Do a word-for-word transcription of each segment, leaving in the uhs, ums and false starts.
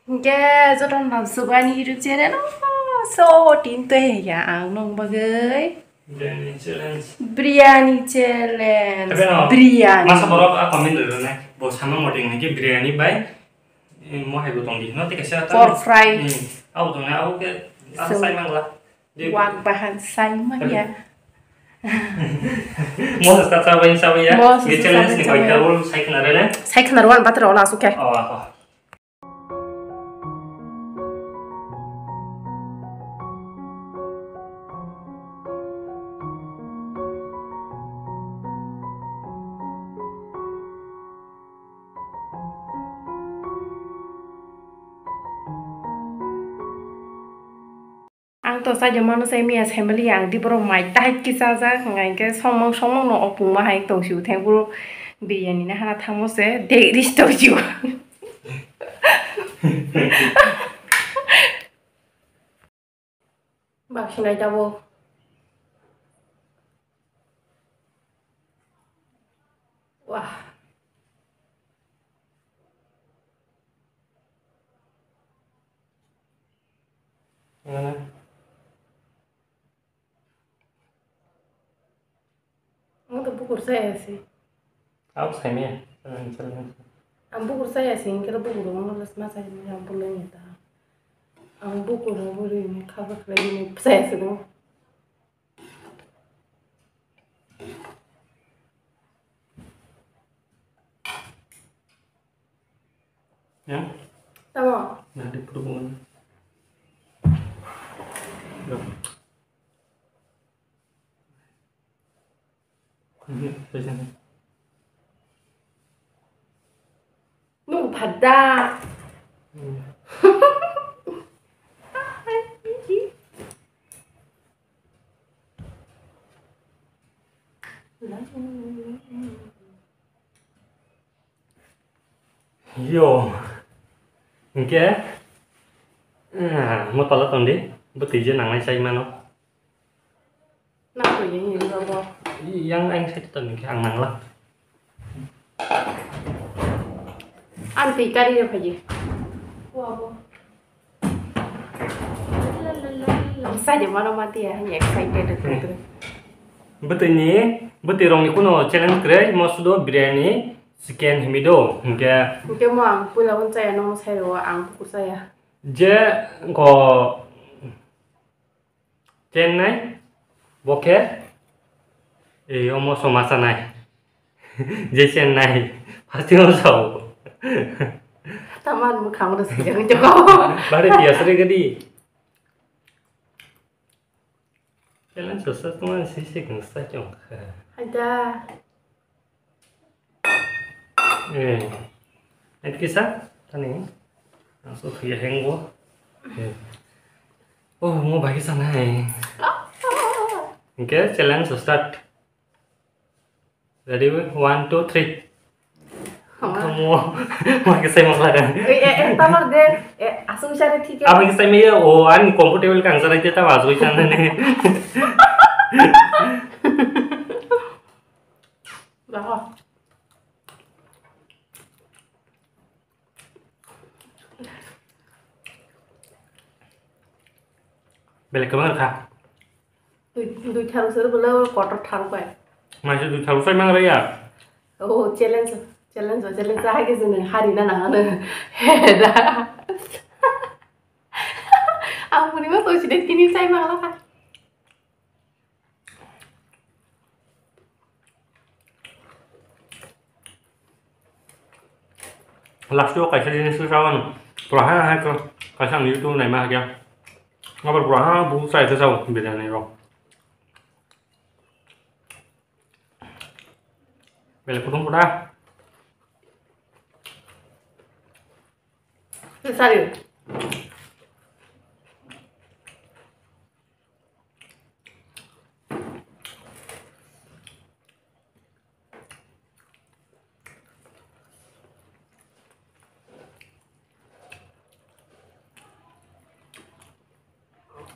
Hingke jotono nang sugo ani YouTube channel o. So, tin twi ya ang nong bagwi. Biryani challenge. Biryani challenge. Ebe no, biryani. Masa borok a comment rwrwknai. Bo samung moting hingke biryani bai, eh, mo hai bo tong di. No, tei kaisa ta. Pork fry. Hmm. Abo tongnai, abo ke, ah, so, sai mangla. Wak bahan sai manya. Mo sa sa bai sa bai ya. Mo sa sa. Challenge ni bai double sai khna re. Sai khna rwan batra ola suke. Oh, oh. Ang to sajak mano se miya family ang di borok mai tai kisa jak hwnka hwnkhe songmang songmang no opung ma hai tong sio thang boro biryani na hana thangmo se degri tong sio. Baksinai tabuk. Wah. Ngana. Ang to bukur saya si. Ang bukur saya si, hingke bukur ang ma saya ni ang bukur ni ta. Ang bukur ang buri ni khaba khlai ni saya si no. Ya? Tamo. Nah, di perhubungan. Loh. Ini, di sini. Nuk pada. Hmm. Yo. Hingke, ah, mo tola tong di. Bwtwi je nangnai sai mano. Nang twi yang yang rogo. Yang ang sai to hingke ang nangla. Ang twi kari re phaji. Sajak mano matiya, hanya excited. Hmm. Bwtwi ni, bwtwi rok ni kuno challenge kwrwi, mo sudo biryani, chicken himi do, hingke. Hingke mo ang puila bo chaya, nono sai rwo, ang bukur chaya. Je ko Chennai, bo khe, e, omo soma chanai. Je Chennai, first time o sao. Taman mwkhang rw swijak wng tong. Bare piyas re gadi. Challenge sosa tongmani sisi kung sa chong kha. Haida. Eh. Ait kisa tani. Ang so thia hengbo. Eh. Oh, mo bai kisa nai. Hingke challenge start. Ready, one, two, three. Hama. Kamu, ma ke sai makla kan. Eh, eh, eh, tamar de, eh, asung sare thik hai. Apa ke sai me, oh, ani comfortable kan sare kita masuk sana ne. Baho. Belek kebang kha. Dui, dui tharu sir bole kotor tharu pai. Maise dui tharu sai mang raya. Oh, challenge, challenge, challenge hai ke jene hari na nang ano. Da. Ang puni ma to side tini sai mang la kha. Last o kaisa jinis khe sawan, pura ha ha khe kaisa ang YouTube naima hakhe. Abar pura ha bu chai khe sao biryani rok. Bele kutung kuda. Sari.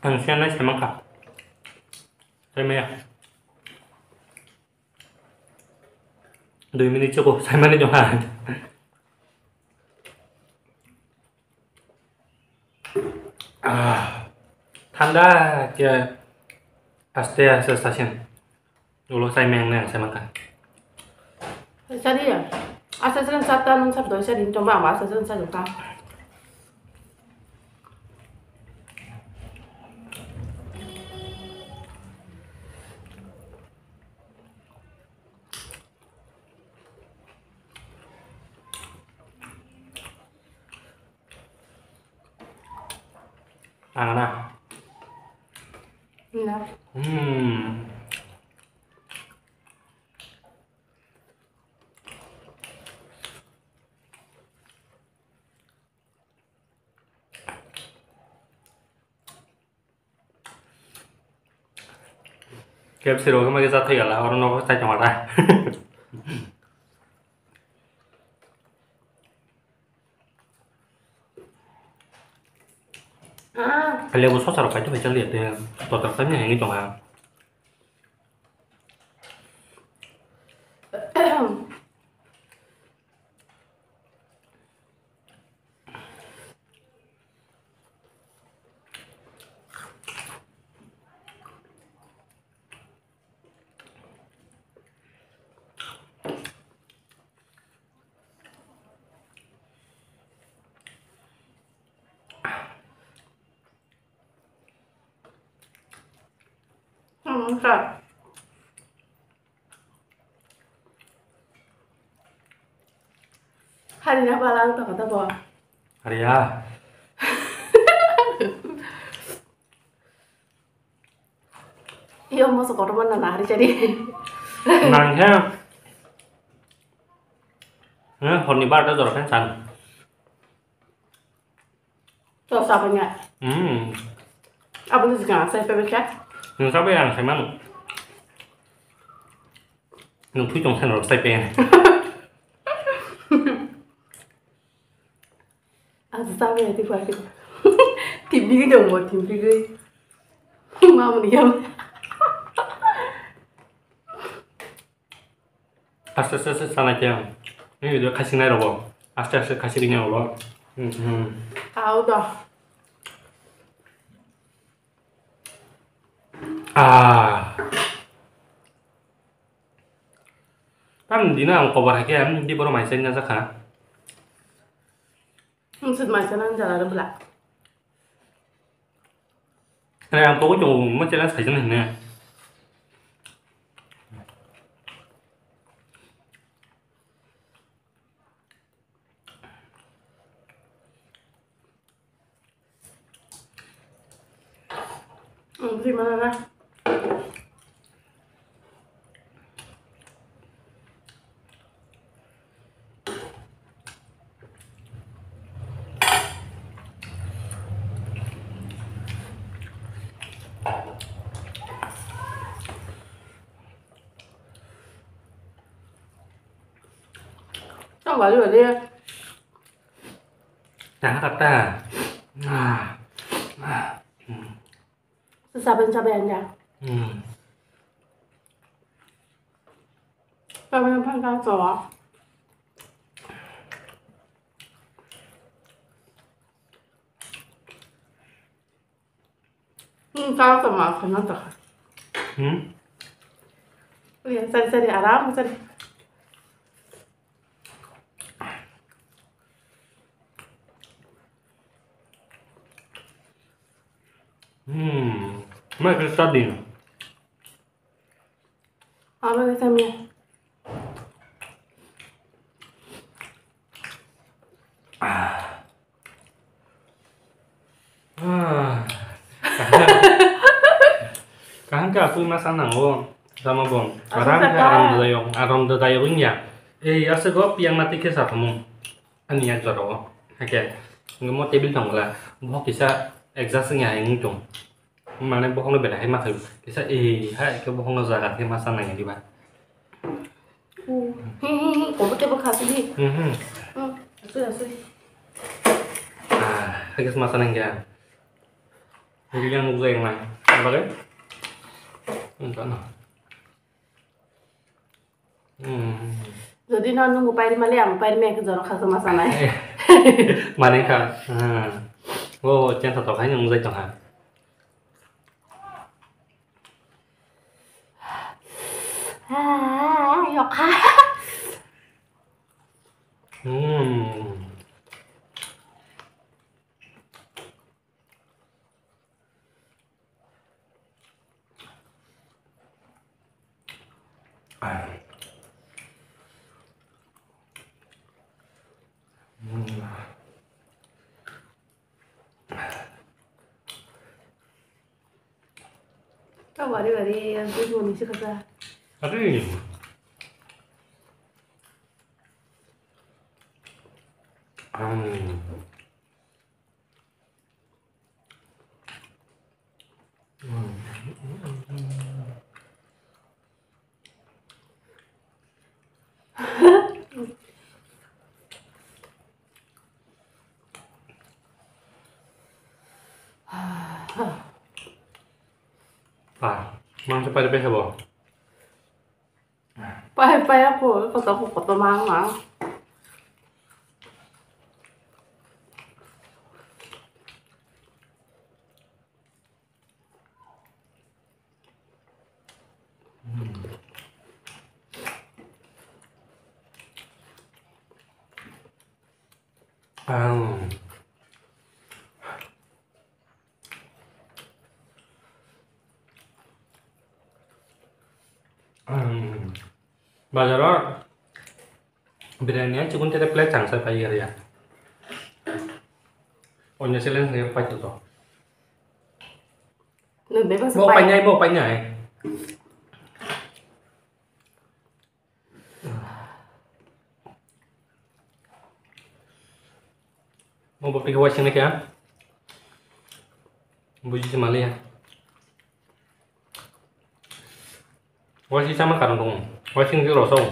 Ang siya na siya mangka. Saya maya. Dui minute cukup, saya mani dong ha. Ah, thanda khe aste aste sasin. Ulo sai meng nang sai mangkha. Sari ya. Asa seren sata nung sab doi sari tong ba asa seren sari ka. Ang na. Na. Hmm. K F C rok ma kisa thai gala, oro nogo chai tong ta. Ah. Lebu sosa rok kaitu bai chali ate, total time ni hangi tong ha. Hmm, ka. Hari na bala ang toko toko. Hari ya. Iyo moso kotor mana na hari jadi. Nang he. He, honi bar ta jor kan san. To sabanya. Hmm. Abang tu sekarang saya pepek ya. Nung sabai ang sai manu. Nung thui tong san rok sai pe. Ang sabai ya tiba tiba. Tibi dong bo tibi. Mamuni ya. Aste aste aste sana khe ang. Nini do khasi nai rogo. Aste aste khasi ring rogo. Hmm, hmm. Tao do. Ah. Tam dina ang kobar hai khe, hmm, di boro mai sai na jakha. Ang sit mai sai na jala re bla. Are ang togwi tongo, mo challenge khaijana hinwi. Ang bwrwi mana na. Ang bari bari. Tang kata. Ah. Ah. Hmm. Saben saben ya. Hmm. Saben saben kan so. Hmm, kau sama sama tak. Hmm. Oh ya, sari sari aram sari. Hmm, mai kri tadi. Apa kita mi? Ah. Ah. Kaham khe aswk masa nango, sama bo. Aswk aram khe kha. Aram dayok, aram dayok wngya. Ei aswk o piyang mati khe sa thamu. Ani yak jora o. Hakhe, mo table thang bwla. Bo kisa adjust wngya hai wng tong. Mane bokhokno belai hai ma khaio. Kisa ei hai khe bokhokno jaga khe ma chanai diba. Hmm. He, he, he, kobo tebo khasi di. Hmm, hmm. Hmm, asui, asui. Ah, hai khe ma chanai khe. Hai khe yang nukjai yang nai. Apa khe? Hmm, kana. Hmm. Jodi no nung pairi male, ang pairi me khe jora khasi ma chanai. Mane kha. Hmm. O, cheng tha tokha, nwng jai tongha. Ah, yokha. Hmm. Kau wari wari yang tu muni sih kata. Aduh. Hmm. Ah, mangsa pai pai habo. Pai pai aku kotor kotor mang mang. Bazaro biryani ang chikon tete plate changsa pai ya. Onyo challenge ni pai to. Nung bebas Mo pai. Pai nai, mo pai nai. Mo bapri khe waising khe. Buji se maliya. Waising sama karang dong. Waising khe rosong.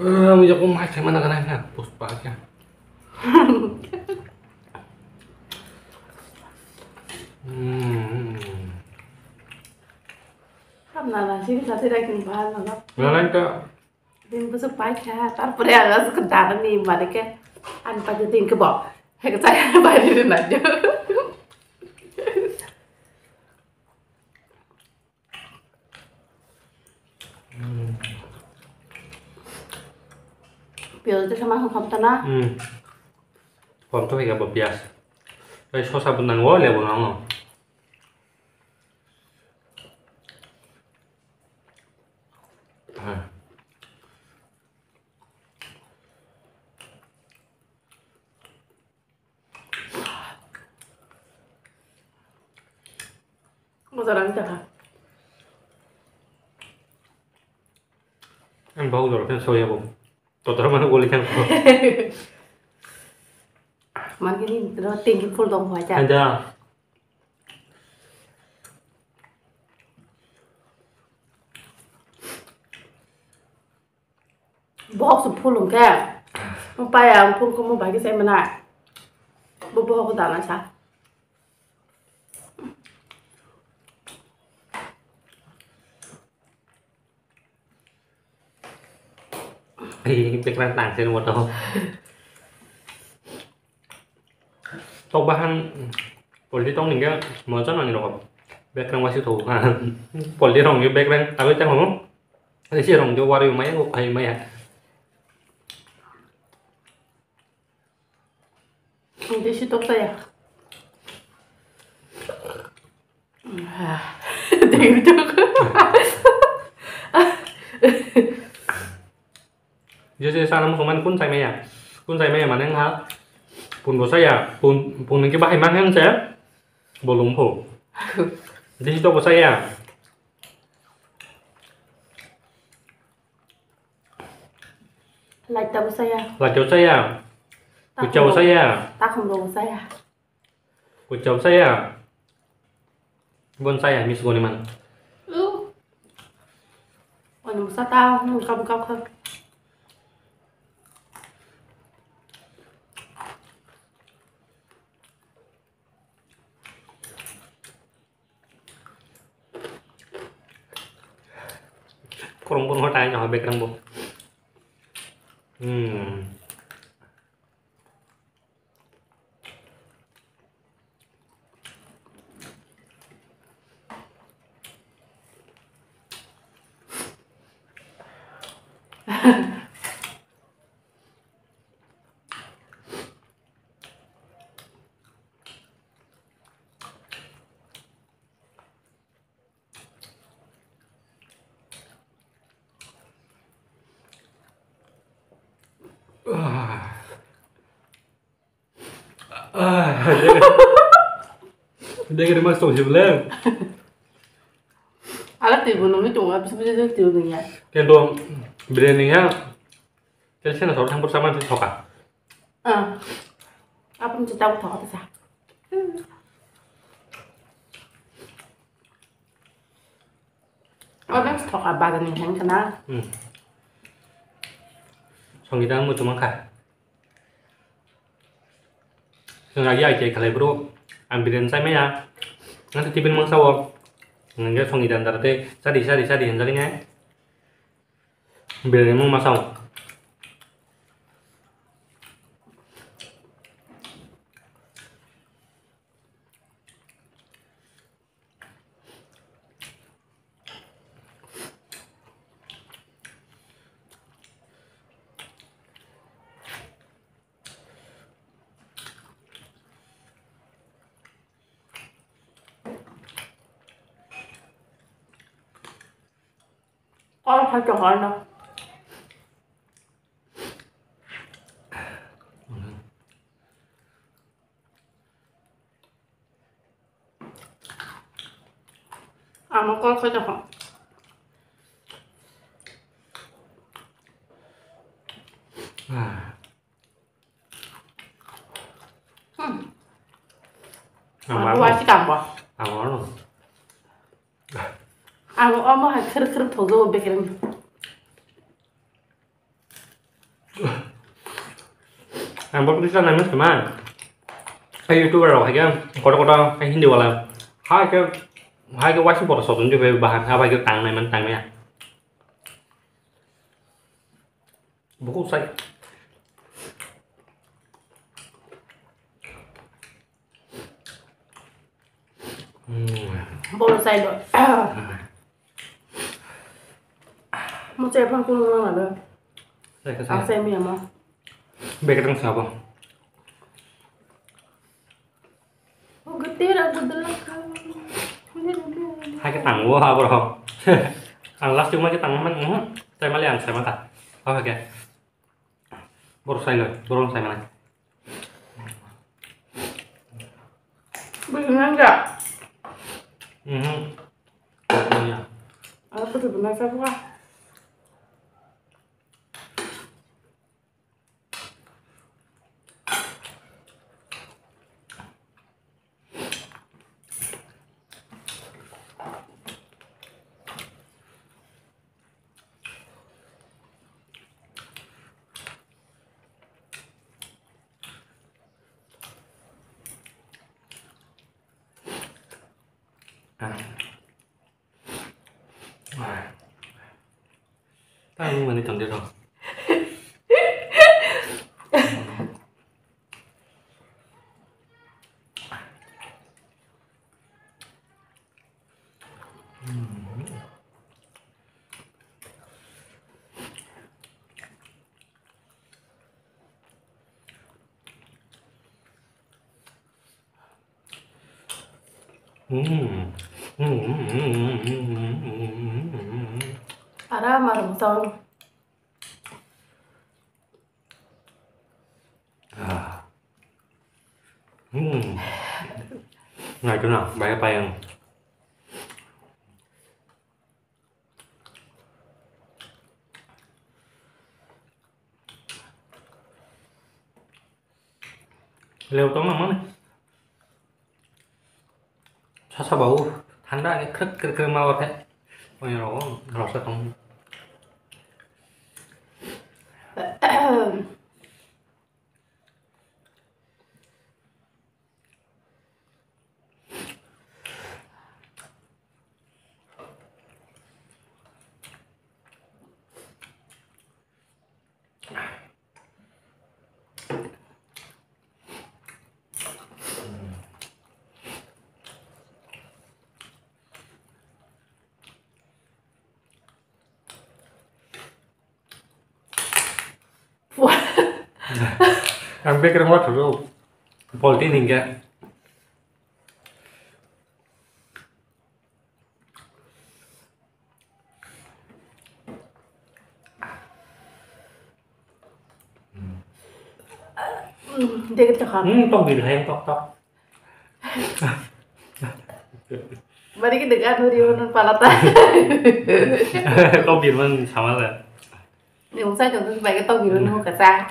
Ang jago mai khe mana kana na puspa kya. Hmm. Hamna na sini sate rai kin bahar na. Lalai ka. Din busu pai kha, tarpore aga su kanta ni mane ke an pa din ke bo. He ka chai bai din na jo. Piyaj de sama ham kham tana. Hmm. Kom to higa bo piyaj. Ai sosa bo nango, lebu nango. Ha. Moja rang jaha. Ang bau dor khe soya bo. Totor mano goli khan ko. Mangkini ro tingki phul dong hoi ja. Ada. Bohok se phul hwnkhe, paya ang phul khe mo bai khe sai mwnai. Bo bohok dana sa. Ei, bekrang tang se mo to. Tok bahan polti tong ningke mocha nani rokam. Bekrang wasi to ha. Polti rong yo bekrang tabi tang mo. Isi rong jo wari maya ko kai maya. Desi tok saya. Desi tok. Jese sana musuman kun sai maya. Kun sai maya mane ha. Pun bo saya. Pun pun ke bahai man han saya. Bolong pho. Desi tok bo saya. Laita bo saya. Laita bo saya. Kucha bo saya. Takhum bo saya. Kucha bo saya. Bon saya mis goni man. Lu. Anu sata hmm, kabu kabu. Khorokbo no tai no bekerang bo. Hmm. Degre mas tong sibole. Ala twi bo nungwi tongo, abisi bisi twi bo nungya. Kento biryani ya. Tel sena sor thang pursa man thoka. Ah. Apun cita thoka ta sa. Orange thoka bazar ni hang kana. Hmm. Songita ang muchung mankha. Sengagi ai khe khalai bro. Ang biryani chai maya. Ang tiffin mang sao. Nangge songita ndar te chadi chadi chadi hinjak ne. Biryani mung ma sao. Kol khai to hor no. Amo kol khai to hor. Hmm. Ang Ang ma buat si kang bo. Ang ano. Ang omo hai kher kher thogo bekereng. Ang bok bisa nang mas teman. Ai YouTuber rok hai kan kotor kotor hai Hindi wala. Hai ke hai ke waisi boto sotun je bahan hai ke tang nai man tang ya. Buku sai. Hmm. Bolo sai lo. Mo chai phang kung lang la. Sai ka Ang sai. Sai mi ama. Bek tang sabo. Hai ke tang wo ha bro. Ang last week ma ke tang man, mhm. Sai mali ang sai mata. Oke. Boro sai lo, boro sai mana. Bwswk nang ja. Mhm. Ya. Aku tuh benar siapa? Tang mani tong de rok. Ara marung tong. Ah. Hmm. Ngai tu na, bayar payang. Leo tong nang mani. Sasa bau thanda ni krek krek krek ma orte. Oya ro ro sa tong. Ang bekereng watho rw. Polti ningga. Dek tokha. Hmm, tok bil hai tok tok. Bari ke dekat hari mana palata. Tok bil man sama lah. Ni usai jong tu baik tok bil nu kasa.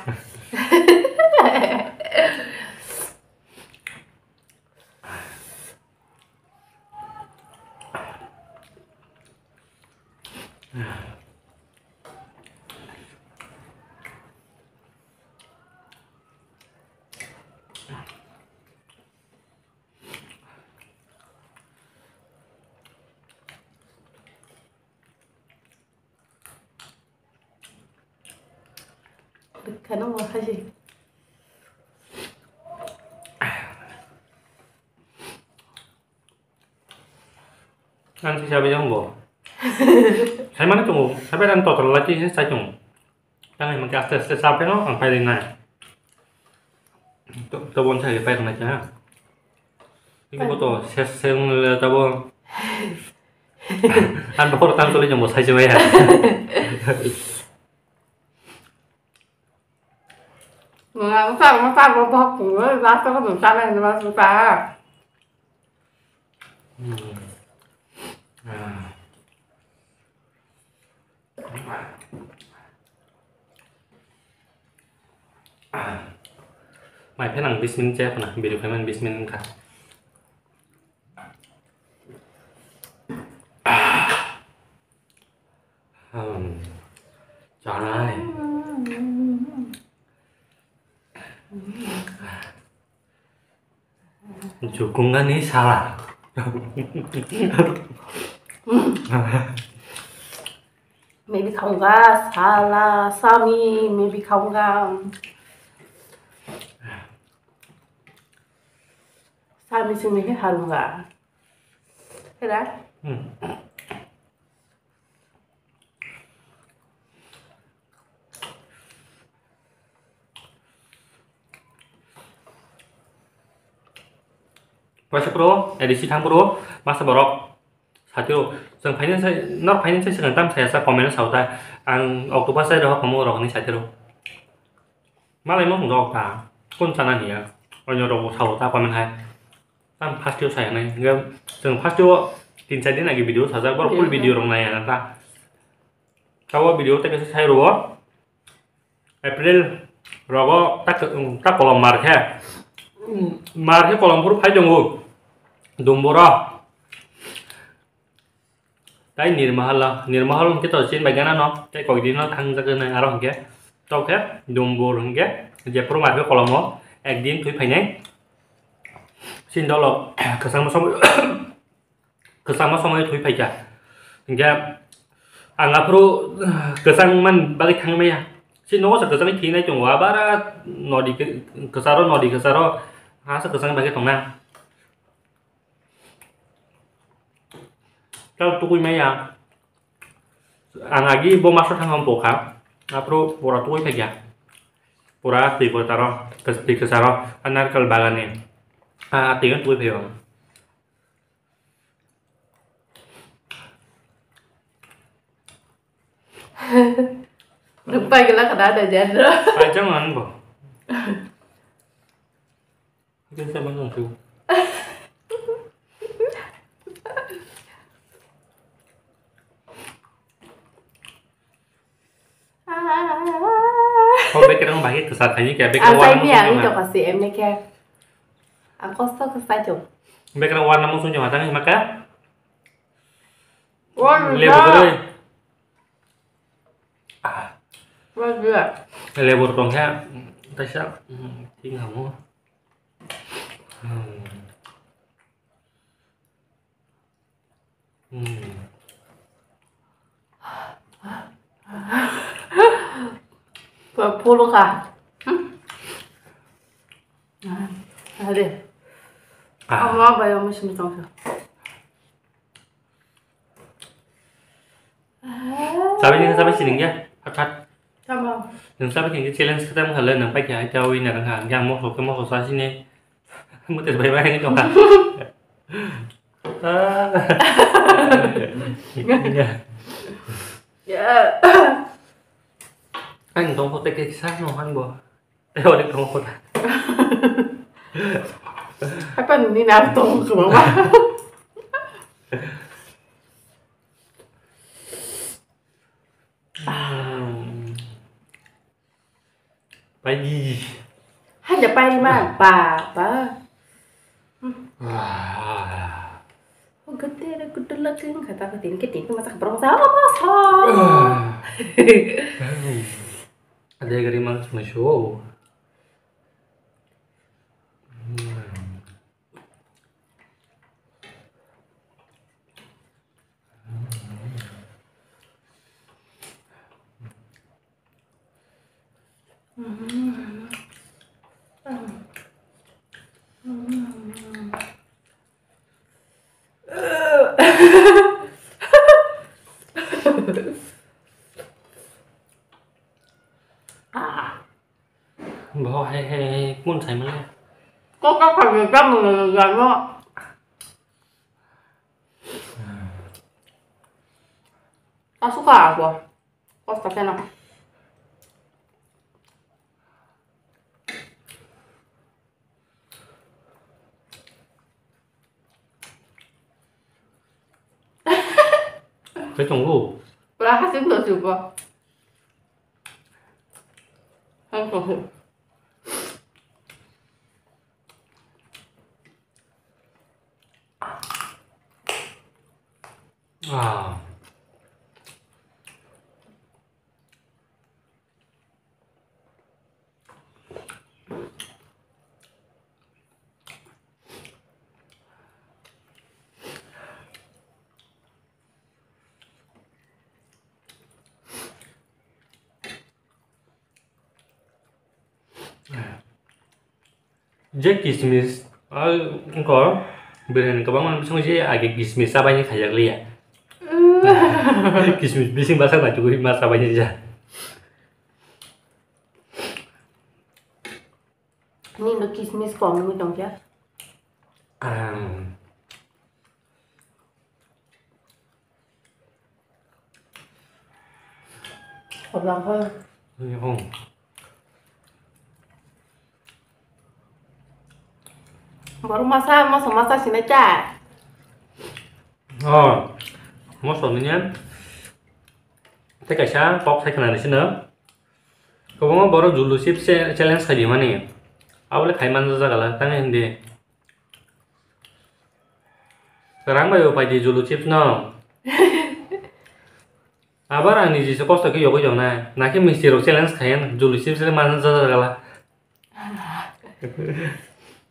Kheno mo khaji. Ang si sabai jang bo. Sai mane tongo, sabai ang total lati sai tongo. Tang hai mangke aste aste sa pheno ang pai rinai. To, to bon sai pai rinai cha. Ini bo to ses sen le tabo. Ang bo tang tole jang bo sai se bai ha. Mga masa masa bo bo ko ba sa ko sa le ba sa. Hmm. Ah. Mai phai nang bis minute chaya phano, video phai man bis minute wngkha. Hmm. Chanai. Jukungani sala. Maybe khaunga sala sami, maybe khaunga sami simi ke harunga. Kira? Hmm. Waisa pro, A D C thang pro, masa borok. Satiro, chwng finance, nor finance se chwng tam saya sa comment sa uta. Ang octopus sai rohok kamu rok ni satiro. Malai mo sung rok ta, kun sana niya. Onyo rok sa uta comment hai. Tam first yo saya nai. Chwng first yo tin char din agi video sajak, bor full video rok nai ana ta. Tawa video te kesa sai ro. April rogo tak, tak kolom mar khe. Mar khe kolom phuru phai tongo. Dumbura. Tai Nirmahal, Nirmahal hwnkhe to chin bai gana no. Tai koi din no thang jak nai aro hwnkhe. Tok khe Dumbur hwnkhe. Je phuru mar khe kolomo. Ek din thui phainai. Chin dolo kwchangma somoi. Kwchangma somoi thwi phaikha. Hinkhe ang aphuru kwchang man bagwi thangmaya. Chini nogo se kwchangwi thwinai tongo, abara nodi kwcharo, nodi kwcharo, ha se kwchang bagwi tongna. Tei tukui maya. Ang agi bo master thangma bokha. Aphuru pura tukui phaikha. Pura twi kwcharo, twi kwcharo, a narikal bagani. A twi tukui phaio. Nung pai gila kada ada jadro. Pai jang an bo. Itu sama nung tu. Ko bekerang bahai kesar khaini kya bekerang. Asai warna mi musuh ang jama. Itu kasi M K. Ang kosto kesai tu. Bekerang warna musuh jama tang maka. Wah, lebu gila. Terus. Ah. Wah, gila. Lebu rong kya. Taisa. Hmm, ting kamu. Hmm. Hmm. Puluka. Hmm. Ade. Ah. Ama ba ya musim tong. Sabi ni sabi sining ya. Hat hat. Sama. Nwng sabai khe challenge khe tamo kha le, nwng pai khe hai ta winner wngkha. Hwnkhe ang mokol khe mokol sa sini. Mwtai bai bai wngkha. Ah. Ya. Ang tong khe tei kisa no han bo. Tei ori tong khe. Apa ni na tong khe mama. Pai di. Hanya pai ma ba ba. Wah. Oh, gede ada gede lagi kata kata ini kita itu masak berapa sama masak. Ada yang rimang semua show. Bo hai hai hai kun sai mane. Kok kok kok kok mo mo mo. Asuka ako. Kosto keno. Kaitongo. Pura hasil no chupo. Hang ko. Ah. Je kismis, ah, wngkha biryani kwbangma bisingo je age kismis chabaini khaijak liya. Kismis bising bwsak naitugwi ma chabaini ja. Nini kismis kom wngwi tongkha. Ang. Oblang khe. Ni hong. Borok masa, moso masa sinai cha. Oh, moso ni yan. Tei kaisa kok sai khna ni sino. Kwbangma borok julu chips se challenge khai di mani. Abo le khai man jaga la tang hindi. Rang bai bo pai di julu chips no. Abar ang niji se kosto khe yogwi tongnai. Nakhe misti rok challenge khai julu chips le man jaga la.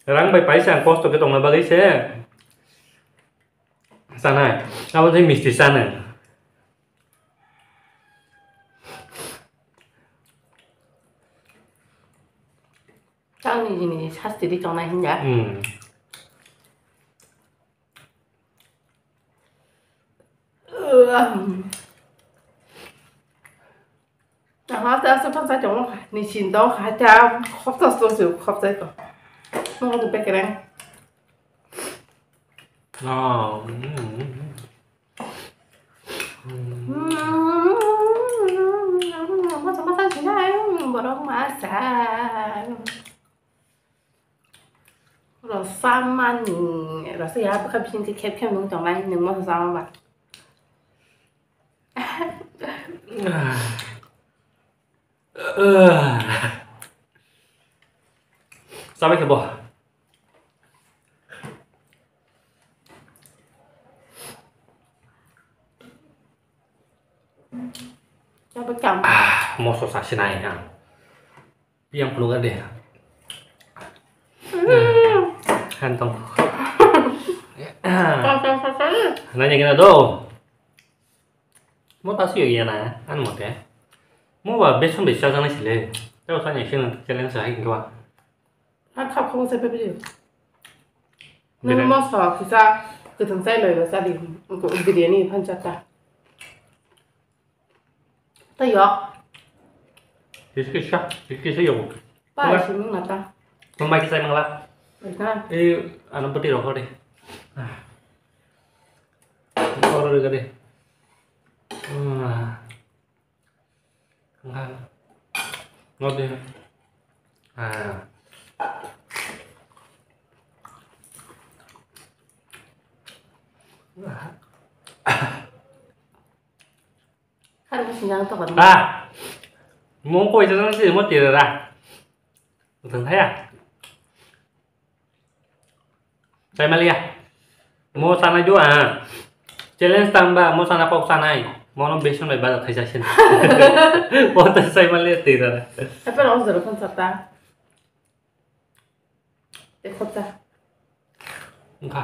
Rang bai paisa ang kosto khe tongna bagwi se. Chanai. Abo tei misti chanai. Chang ni jini sasti di tongnai hinja. Hmm. Aha, ta sa phan sa chong ni sin dong ha ta khop ta so so khop ta ko. Mo ko pe kereng. Oh. Hmm. Hmm. Masa masa sini ayo borok masa. Rasa mani, rasa ya apa kah bikin kep kep nung tong lain nung masa sama ba. Sabai khe bo. Sabai kam. Ah, moso sa sinai ang. Yang puluh gede. Han tong. Nanya kena do. Mo ta sio ya na, an mo te. Mo ba beson be sa jana sile. Tao sa ni sino challenge hai kwa. An khap khap sa pe pe. Nang mo sa kisa kutung sai lo sa di. Ko biryani phan chata. Ta yok. Kisa kisa, kisa kisa yogo. Pa, Wala. Sini nata. Mamai kisa mangla. Ika. Eh, ano peti rokok deh. Ah. Rokok deh, deh. Ah. Ngan. Ngot deh. Ah. Harus nyang to kan. Ah. Mo koi jana si mo tira ra. Utang thaya. Sai malia. Mo sana jo ah. Challenge tang ba mo sana kok sanai. Mo no beson bai bazar khaisa sin. Mo ta sai malia tira ra. Apa lo zero kan sata. Ekota. Wngkha.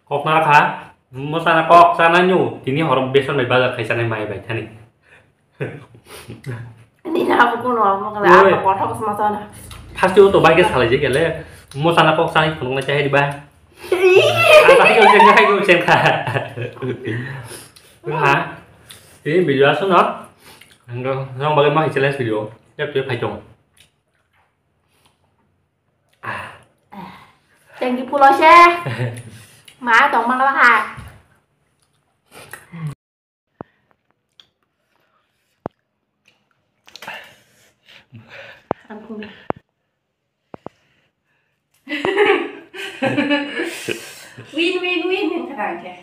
Kok nara kha. Mo sana kok sana nyu. Tini horo beson bai bazar khai sanai mai bai thani. Ni na abo kono amo kala Oi. Abo kothok sma sana. First yo to bai ke salai je kele. Mo sana kok sanai phunuk na chahai ba. Ang tadi kau cengka, kau cengka. Ha? Ini video asal no? Ang kau, ang bagai mah challenge video. Yap, yap, hai dong. Thank you, pulo se. Ma, tong ma, ma, ha. Aku. Win, win, win, yang kena aja.